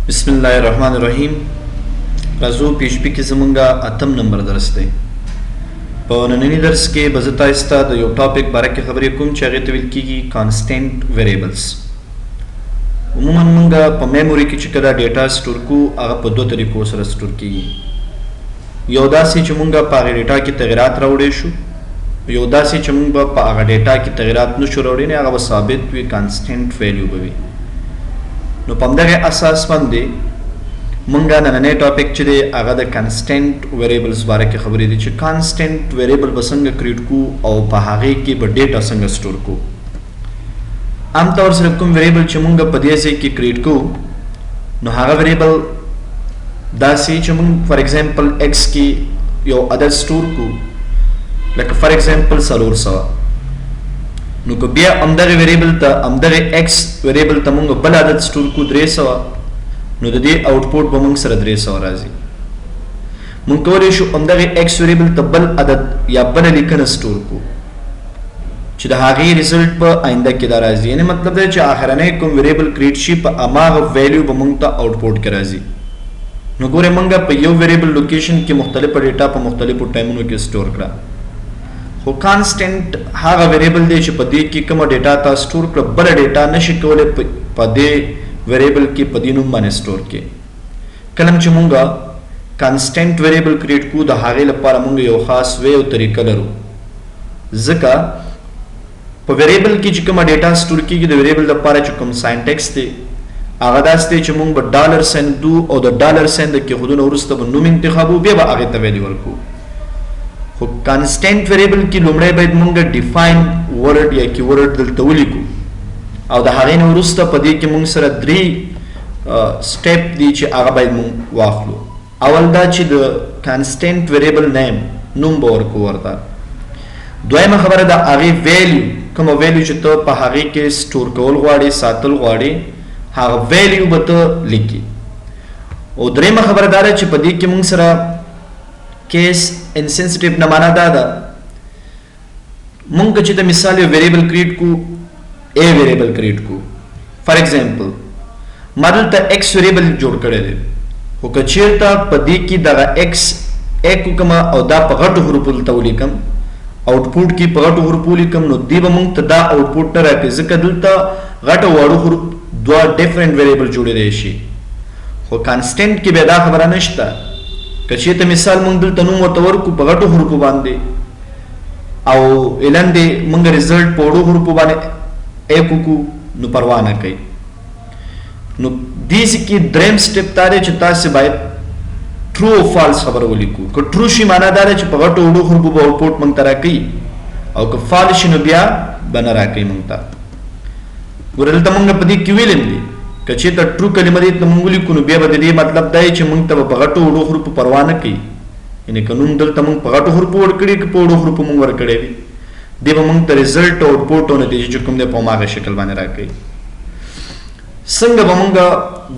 بسم الله الرحمن الرحیم. راځو، پی ایچ پی کې زمونږه اتم نمبر درس دی. په ننني درس کې به زه تاسو ته د یو topic باره کې خبرې کوم چې هغې ته ویل کېږي constant variables. عموما مونږ په memory کې چې کله data store کو، هغه په دوه طریقو سره store کېږي. یو داسې چې مونږ په هغې data کې تغیرات راوړی شو، یو داسې چې مونږ به په هغه data کې تغیرات نشو راوړی، نه هغه به ثابت وي، constant value به وي. نو په همدغه اساس باندې مونږه نننی topic چې دی، هغه د constant variables باره کې خبرې دي چې constant variable به څنګه create کو او په هغې کې به data څنګه store کو. عام طور سره کوم variable چې مونږ په دې ځای کې create کو، نو هغه variable داسې چې مونږ for example x کې یو عدد store کو، لکه for example 400. نو که بیا همدغه variable ته، همدغه x variable ته مونږ بل عدد store کو، 300، نو د دې output به مونږ سره 300 راځي. مونږ کولی شو همدغه x variable ته بل عدد یا بل لیکنه store کو چې د هغې result په آینده کې دا راځي. یعنی مطلب دی چې آخرنۍ کوم variable create شي، په هماغه value به مونږ ته output کې راځي. نو ګوره، مونږ په یو variable location کې مختلفه data په مختلفو ټایمونو کې store کړه. خو constant هغه variable دی چې په دې کې کومه data تا store کړه، بل data نشي کولی په دې variable کې په دې نوم باندې store کې. کله چې مونږه constant variable create کو، د هغې لپاره مونږ یو خاص way او طریقه لرو، ځکه په variable کې چې کومه data store کیږي، د variable لپاره چې کوم syntax دی، هغه داسې دی چې مونږ به dollar sign دو او د dollar sign د کېښودو نه وروسته به نوم انتخابو، بیا به هغې ته value ورکو. خو constant variable کې لومړی باید مونږ define word یا keyword دلته ولیکو او د هغې نه وروسته په دې کې مونږ سره درې step دی چې هغه باید مونږ واخلو. اول دا چې د constant variable name، نوم به ورکو ورته. دویمه خبره د هغې value، کومه value چې ته په هغې کې store کول غواړې، ساتل غواړې، هغه value به ته لیکي. او درېیمه خبره دا ده چې په دې کې مونږ سره case insensitive نه معنا دا ده، مونږ چې د مثال یو variable create کو، a variable create کو، for example ما دلته x variable جوړ کړی دی، خو که چیرته په دې کې دغه x ایکو کوم او دا په غټو حروفو دلته ولیکم، output کې په غټو حروفو ولیکم، نو دی به مونږ ته دا output نه راکړي، ځکه دلته غټ او واړو حروف دوه different variable جوړېدای شي. خو constant کې بیا دا خبره نشته. که چیرته مثال مونږ دلته نوم ورته ورکو په غټو حروفو باندې او اعلان دی مونږ result په وړو حروفو باندې ایکو کو، نو پروا نه کوي. نو دې کې دریم step دا دی چې تاسو باید true او false خبره ولیکو. که true شي، معنا دا ده چې په غټو وړو حروفو به output مونږ ته راکوي او که false شي، نو بیا به نه راکوي مونږ ته. ګوره، دلته مونږ په دې کې ویلم دي، که چېرته true کلمه دې ته مونږ ولیکو، نو بیا به د دې مطلب دا دی چې مونږ ته به په غټو وړو حروفو پروا نه کوي. یعنی که نوم دلته مونږ په غټو حروفو ورکړي، که په وړو حروفو مونږ ورکړی وي، دی به مونږ ته result، output او نتیجه چې کوم دی، په هماغه شکل باندې راکوي. څنګه به مونږ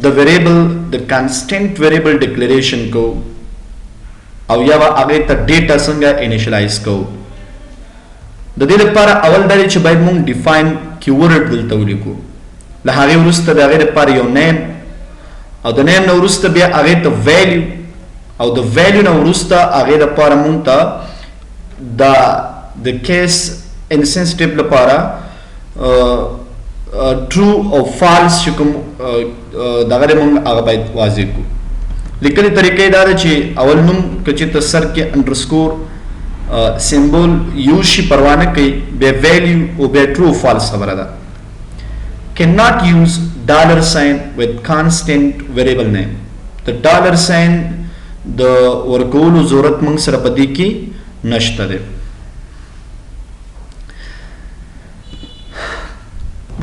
د variable، د constant variable declaration کو او یا به هغې ته data څنګه initialize کو؟ د دې لپاره اول دا دی چې باید مونږ define keyword دلته ولیکو. له هغې وروسته د هغې لپاره یو name او د name نه وروسته بیا هغې ته value او د value نه وروسته هغې لپاره مونږ ته د case insensitive لپاره true او false چې کوم دغه دی، مونږ هغه باید واضح کړو. لیکلې طریقې دا ده چې اول نوم، که چېرته سر کې underscore symbol use شي، پروا نه کوي، بیا value او بیا true false خبره ده. Cannot use dollar sign with constant variable name. د dollar sign د ورکولو ضرورت موږ سره په دې کې نشته دی.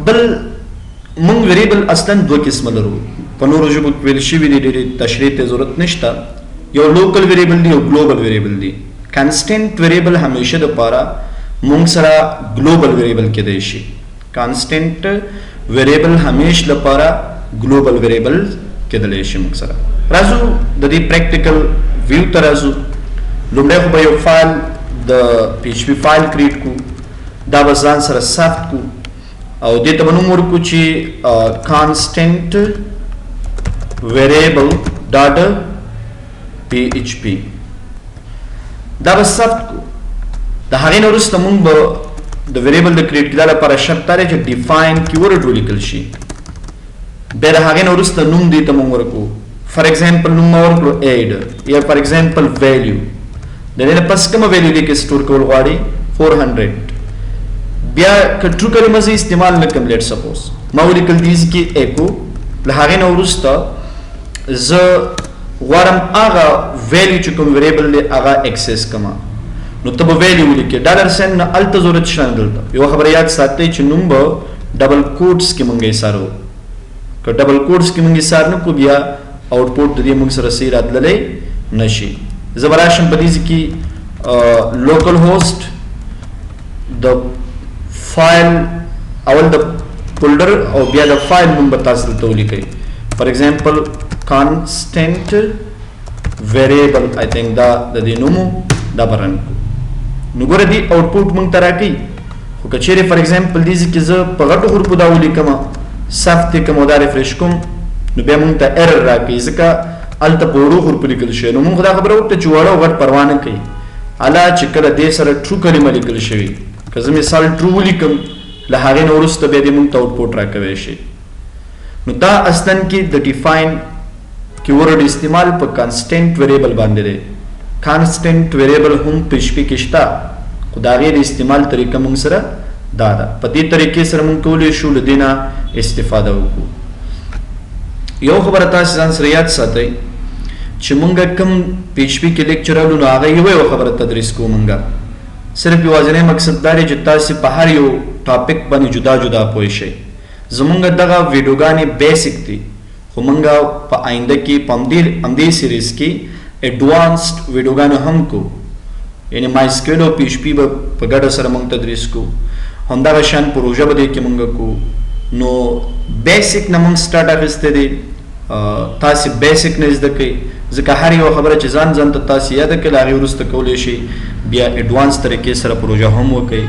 بل، موږ variable اصلا دوه قسمه لرو. په نورو ژبو کې ویل شوي دي، ډېرې تشریح ته ضرورت نشته. یو local variable دی او global variable دی. Constant variable همیشه د پاره موږ سره global variable کېدای شي. Constant variable همیش لپاره global variable کېدلی شي. موږ سره راځو، د دې practical view ته راځو. لومړی خو به یو فایل، د PHP file create کو، دا به ځان سره ثبت کو او دې ته به نوم ورکو چې constant variable dot php. دا به ثبت کو. د هغې نه وروسته مونږ به د variable د create کېدا لپاره شرط دا دی چې define keyword ولیکل شي. بیا د هغې نه وروسته نوم دې ته مونږ ورکو. For example نوم ما ورکړو add یا for example value. د دې نه پس کومه value دې کې store کول غواړي؟ 400. بیا که true کلمه زه استعمال نه کوم، let suppose ما ولیکل دې ځای کې echo. له هغې نه وروسته زه غواړم هغه value چې کوم variable دی هغه access کړم، نو ته به value ولیکې dollar sign نه هلته ضرورت شته. دلته یوه خبره یاد ساتئ چې نوم به double quotes کې مونږ ایسارو. که double quotes کې مونږ ایسار نه کړو، بیا output د دې مونږ سره صحیح راتللی نه شي. زه به راشم په دې ځای کې localhost، د فایل اول د folder او بیا د فایل نوم به تاسو دلته ولیکئ. For example constant variable, I think دا د دې نوم، دا به run کو. نو ګوره، دې output مونږ ته راکوي. خو که چیرې for example دې ځای کې زه په غټو حروفو دا ولیکم، ثبت یې کوم او دا refresh کوم، نو بیا مونږ ته error راکوي، ځکه هلته په وړو حروفو لیکل شوی. نو مونږ دا خبره وکړه چې واړه او غټ پروا نه کوي، الا چې کله دې سره true کلمه لیکل شوی. که زه مثال true ولیکم، له هغې نه وروسته بیا دې مونږ ته output راکوی شي. نو دا اصلا کې د define keyword استعمال په constant variable باندې دی. Constant variable هم PHP کې شته، خو د هغې د استعمال طریقه مونږ سره دا ده. په دې طریقې سره مونږ کولی شو له دې نه استفاده وکړو. یو خبره تاسو ځان سره یاد ساتئ چې مونږ کوم PHP کې lecture الو، نو هغه یو یو خبره تدریس کوو. مونږ صرف یوازینی مقصد دا دی چې تاسو په هر یو topic باندې جدا جدا پوه شئ. زمونږ دغه ویډیوګانې basic دي، خو مونږ په آینده کې په همدې series کې advanced ویډیوګانې هم کو، یعنی MySQL او PHP به په ګډه سره مونږ تدریس کو، همدغه شان پروژه به دې کې مونږ کو. نو basic نه مونږ start اخیستی دی. تاسو basic نه زده کړئ، ځکه هر یو خبره چې ځان ځان ته تاسو یاد کړئ، هغې وروسته کولی شئ بیا advance طریقې سره پروژه هم وکړئ،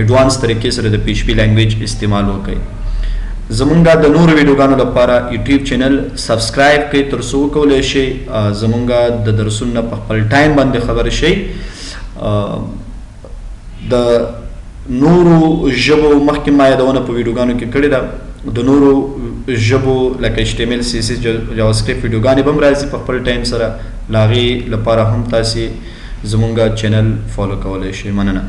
advance طریقې سره د PHP language استعمال وکړئ. زمونږ د نورو ویډیوګانو لپاره YouTube channel subscribe کړئ، تر څو وکولی شئ زمونږ د درسونو په خپل time باندې خبر شئ. د نورو ژبو مخکې ما یادونه په ویډیوګانو کې کړې ده، د نورو ژبو لکه HTML، CSS، JavaScript ویډیوګانې به هم راځي په خپل time سره. له هغې لپاره هم تاسې زمونږ channel follow کولی شئ. مننه.